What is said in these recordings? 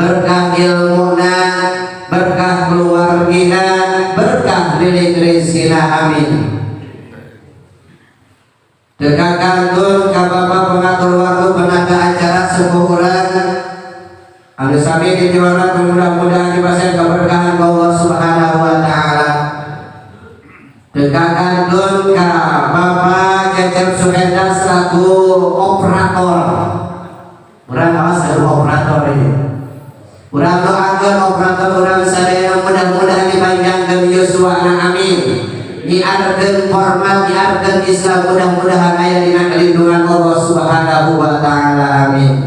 Berkah ilmuna, berkah keluargina, berkah lilik rezekina, amin. Teu kakantun ka Bapak pengatur waktu, penata acara, sepuh urang anu sami dihormat, mudah-mudahan dipasihan keberkahan Allah Subhanahu wa Taala. Teu kakantun ka Bapak Cecep Suhenda selaku operator. Urang awas ada operator ini. Urang doakeun operator urang sadaya, mudah-mudahan dipanjangkeun yuswana, amin. Nyiarkeun format, nyiarkeun Islam, mudah-mudahan aya dina kelindungan Allah Subhanahu wa Taala, amin.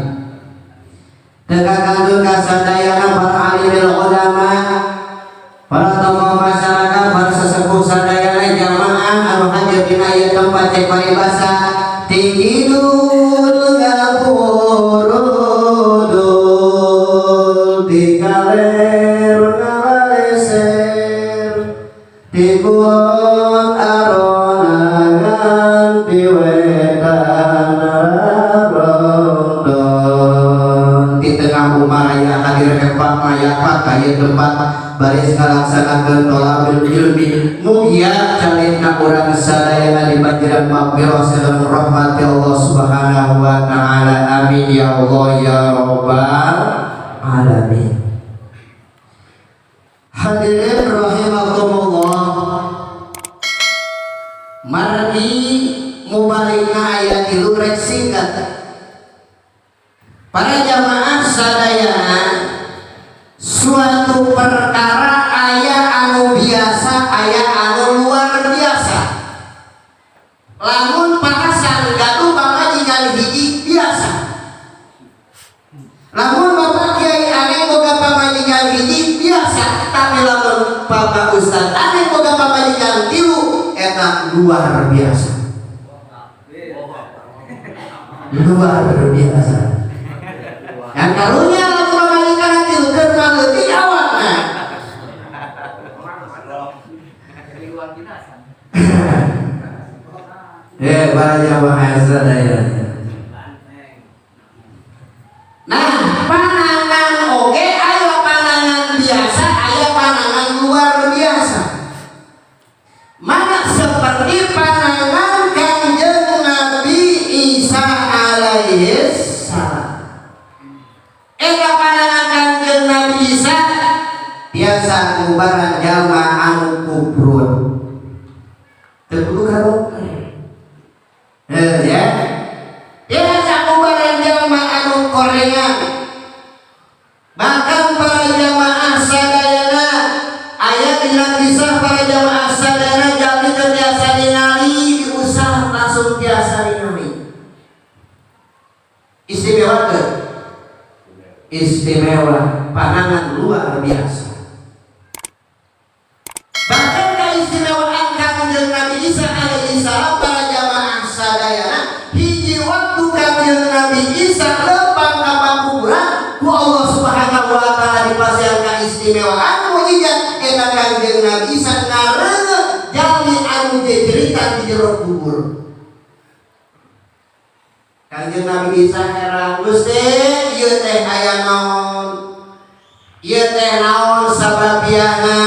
Teu kakantun ka sadayana para alimil ulama, para tokoh masyarakat, para sesepuh sadayana, jamaah anu hadir dina ieu tempat, cek paribasa ti kidul ngapurudul, ti kaler ngaleser, ti kulon aronangan, ti wetan arondon, di tengah umaraya hadir hebat mayapat ka ieu tempat baris ngalaksanakeun thalabul ilmi. Mugia calina urang sadayana dibanjiran magfirah sareng rahmat Allah Subhanahu wa Taala, amin ya Allah ya Rabbal Alamin. Hadirin rahimakumullah, margi mubaligna aya tilu, rek singkat. Para jamaah sadayana, suatu perkara aya anu biasa, aya anu luar biasa. Lamun Pak Hasan gaduh pamajikan hiji, biasa. Lamun Bapak Kiai aneh boga pamajikan hiji, biasa. Tapi lamun Bapak Ustad aneh boga pamajikan tilu, eta luar biasa, luar biasa. Yang karunya lamun pamajikan tilu keur maleutik awakna. Luar biasa. Eh, para jamaah sadaya. Nah, panangan oge aya panangan biasa, aya panangan luar biasa. Mana seperti panangan Kanjeng Nabi Isa alaihi salam. Eta panangan Kanjeng Nabi Isa biasa ngubaran jalma anu kuprut. Teu kudu ka dokter. Eh, ya. Biasa ngubaran jalma anu korengan. Bahkan para jamaah sadayana, aya dina kisah, para jamaah sadayana, jalmi teu tiasa ningali, diusah langsung tiasa ningali. Istimewa teu? Istimewa, panangan luar biasa. Bahkan keistimewaan Kanjeng Nabi Isa alaihi salam, para jamaah sadayana, hiji waktu Kanjeng Nabi Isa lempang ka kuburan, ku Allah Subhanahu wa Taala dipasihan keistimewaan mukjizat, eta Kanjeng Nabi Isa ngareungeut jalmi anu jejeritan di jero kubur. Kanjeng Nabi Isa heran, "Gusti, ieu teh aya naon? Ieu teh naon sababiana?"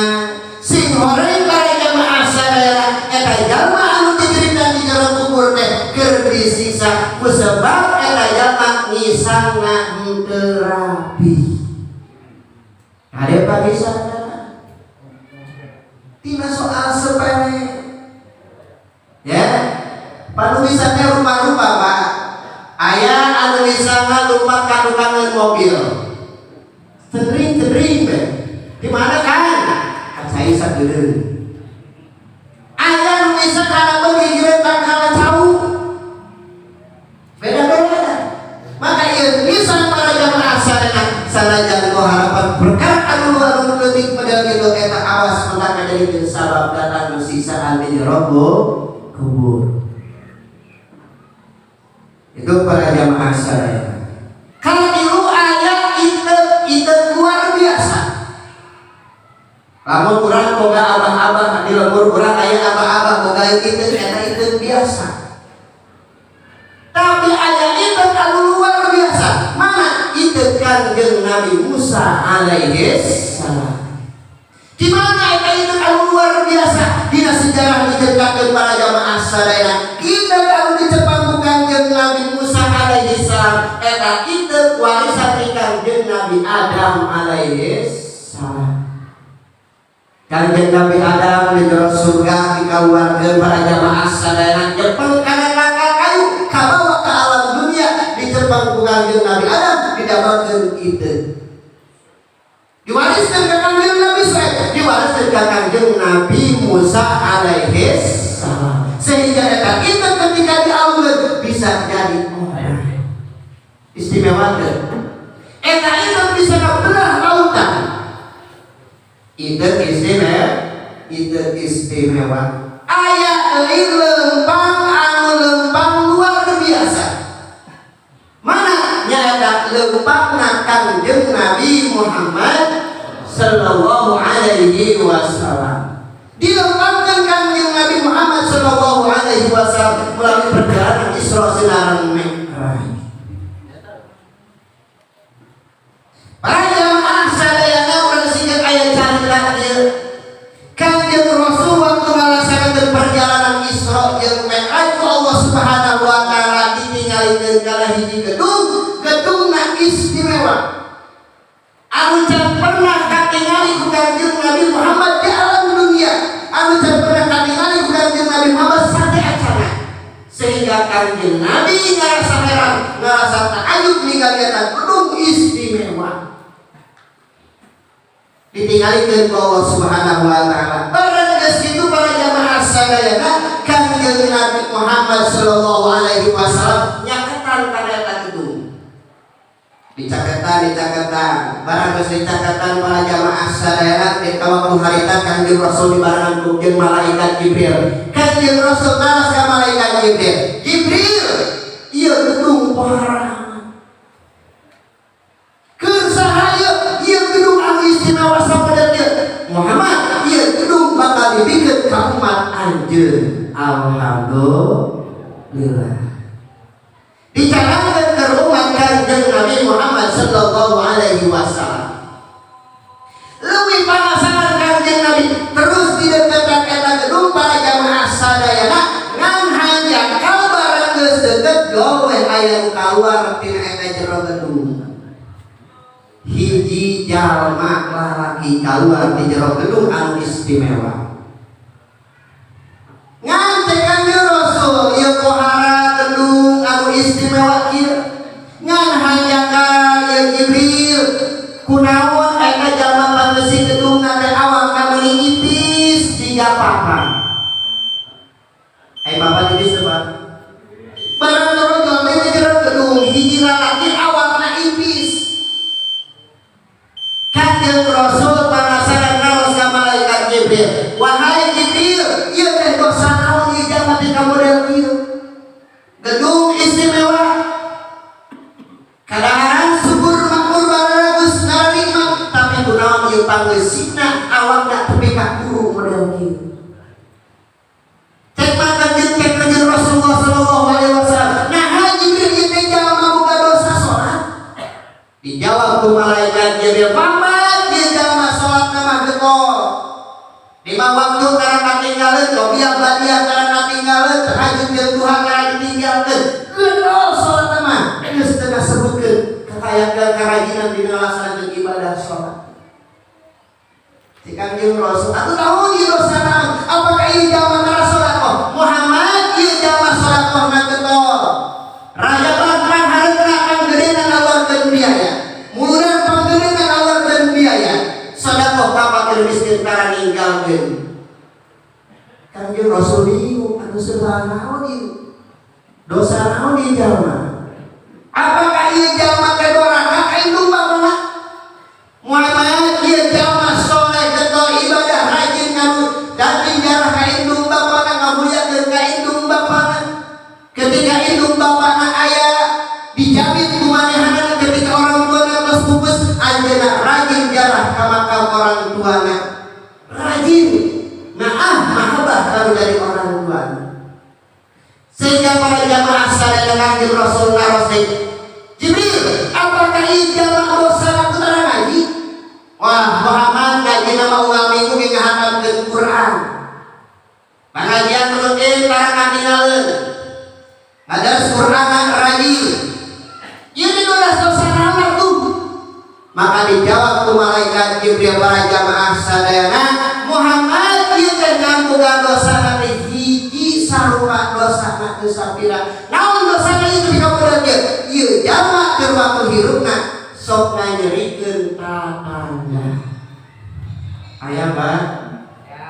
Sing horeng para jamaah sadayana, eta jalma anu dijeritan di jero kubur teh keur disiksa ku sebab eta jalma ngisangna henteu rapi. Kade pagi sadayana tina soal sepele ya, panulisan teh rupa-rupa, Pak. Aya anu misalnya lupa kadukangan mobil, cendring cendring be di mana kan cai sagedeung. Aya nu bisa kana beuki giretan kana cau, beda-beda. Maka ieu bisa para jamaah sadayana, sanajan ku harapan perkara anu luar leutik model kitu, eta awas mentak jadi sabab datang siksaan di jero kubur. Itu para jamaah sadayana. Kalau aya itu itu luar biasa. Lamun urang boga abah-abah di lembur urang, aya abah-abah boga itu, eta itu biasa. Tapi aya itu kalau luar biasa. Mana itu? Kanjeng Nabi Nabi Musa alaihi salam. Di mana eta itu anu luar biasa dina sejarah diceritakeun para jamaah sadayana. Kita anu dicepang ku Kangjeng Nabi Musa alaihi salam eta itu warisan ti Kangjeng Nabi Adam alaihi salam. Kangjeng Nabi Adam di jero surga dikaluarkeun para jamaah sadayana, jepeng kana tangkal kayu, kabawa ke alam dunia, dicepeng ku Kangjeng Nabi Adam, didamelkeun itu, diwariskan ke Kangjeng Nabi Suhaib, diwariskan ke Kangjeng Nabi Musa alaihi salam, sehingga eta itu ketika dialungkeun bisa jadi orang istimewa teu. Eta itu bisa kebelah lautan, itu istimewa, itu istimewa. Aya deui lempang anu lempang luar biasa, mana nyaeta lempangna Kangjeng Nabi Muhammad sallallahu alaihi wasallam. Dilempangkan Kangjeng Nabi Muhammad sallallahu alaihi wasallam melalui perjalanan Isra sareng Mi'raj. Para jamaah sadayana, urang singkat, aya carita ieu. Kangjeng Rasul waktu ngalaksanakeun perjalanan Isra jeung Mi'raj ku Allah Subhanahu wa taala ditinggalikeun kana hiji gedung, gedungna istimewa anu can pernah katingali ku Kangjeng Nabi Muhammad di alam dunia, anu can pernah katingali ku Kangjeng Nabi Muhammad sate acana, sehingga Kangjeng Nabi ngarasa heran, ngarasa takajub ningali eta gedung istimewa ditinggalikeun ku Allah Subhanahu wa taala. Barang geus kitu, para jamaah sadayana, Kangjeng Nabi Muhammad sallallahu alaihi wasallam nyaketan kana eta gedung. Dicaketan, dicaketan. Barang geus dicaketan, para jamaah sadayana, di waktu harita Kangjeng Rasul dibarengan ku jeung malaikat Jibril. Kangjeng Rasul naros ka malaikat Jibril, "Jibril, ieu gedung pohara keur saha ieu? Ieu gedung anu istimewa sapada ieu?" "Muhammad, ieu gedung bakal dibikeun ka umat anjeun." Alhamdulillah, dicanangkeun ke umat Kanjeng Nabi Muhammad sallallahu alaihi wasallam. Leuwih panasaran Kanjeng Nabi terus di deketan eta gedung, para jamaah sadayana, ngan hanjakal barang geus deket gowe aya nu kaluar tina eta jero gedung. Hiji jalma lalaki kaluar di jero gedung anu istimewa. Ngan cek Kanjeng Rasul, "Ieu pohara gedung anu istimewa kieu?" Ngan hanjakal, "Ieu Jibril, kunaon eta jalma pangeusi gedungna teh awakna meuni ipis jiga papan?" Eh, bapak tipis teu, Pak? Barang torojol teh jero gedung hiji lalaki awakna ipis. Kanjeng Rasul penasaran, naros ka malaikat Jibril, "Wahai Jibril, ieu teh dosa naon ieu jalma teh ka model kieu? Gedung istimewa, kadaharan subur makmur bararagus naranikmat, tapi kunaon ieu panggeusina awakna tepi ka kuru model kieu?" Cek maka cek Kanjeng Rasulullah sallallahu alaihi wasallam, "Nah, Jibril, ieu teh jalma boga dosa salat?" Dijawab ku malaikat Jibril, "Muhammad, ieu jalma salat mah getol. Lima waktu karena katinggalan, qobliyah ba'diyah karena katinggalan, tahajud jeung duha karena ditinggalkeun. Getol salat mah." Geus teu kasebutkeun kekayaan kerajinan dina ngalaksanakeun ibadah salat. Si Kangjeng Rasul, "Atuh naon ieu, dosa naon? Apakah ieu jalma tara sedekah?" "Muhammad, ieu jalma sedekahna getol. Rajaban panghareupna panggedena ngaluarkeun biaya. Muludan panggedena ngaluarkeun biaya. Sedekah ka fakir miskin tara ninggalkeun." Kangjeng Rasul bingung, atuh sebelah naon ieu? Dosa naon ieu jalma? Apakah ieu jalma teh doraka ka indung bapana? "Muhammad, ieu jalma soleh getol, ibadah rajin, kanu dating jarah ka indung bapana, ngamuliakeun ka indung bapana. Ketika indung bapana aya dijamin ku manehanana, ketika orang tuana tos pupus, anjeunna rajin jarah ka makam orang tuana, rajin naah mahabbah kanu dari orang tuana." Sehingga para jamaah sadaya, Kanjeng Rasul naros deui, "Jibril, apakah ieu jalma dosa ku ngaji?" Maka dijawab ku malaikat Jibril, para jamaah sadayana, Muhammad ieu teh ngaboga dosa teh hiji sarupa dosa teu sapira. Naon dosana ieu teh kamudian ieu? Ieu jalma keur waktu hirupna sok nganyerikeun tatangga. Aya, Pak? Ya.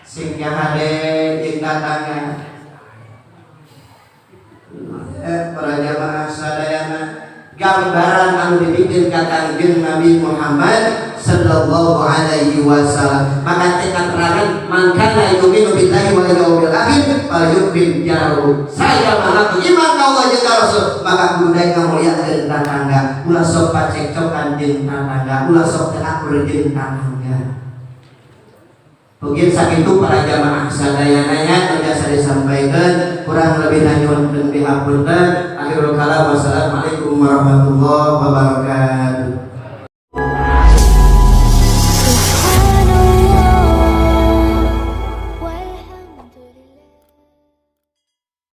Sing hade jeung tatangga. Para jamaah sadayana, gambaran anu dibikin ka Kangjeng Nabi Muhammad sallallahu alaihi wasallam. Maka teh keterangan man kana yu'minu billahi wal yaumil akhir falyukrim jarahu. Saya mengaku iman ka Allah jeung ka Rasul, maka kudu daek ngamuliakeun tatangga, ulah sok pacekcokan jeung tatangga, ulah sok teu akur jeung tatangga. Mungkin sakitu para jamaah sadayana nya nu biasa disampaikan, kurang lebih nyuhunkeun pihapunten. Akhirul kalam, wassalamualaikum warahmatullahi wabarakatuh.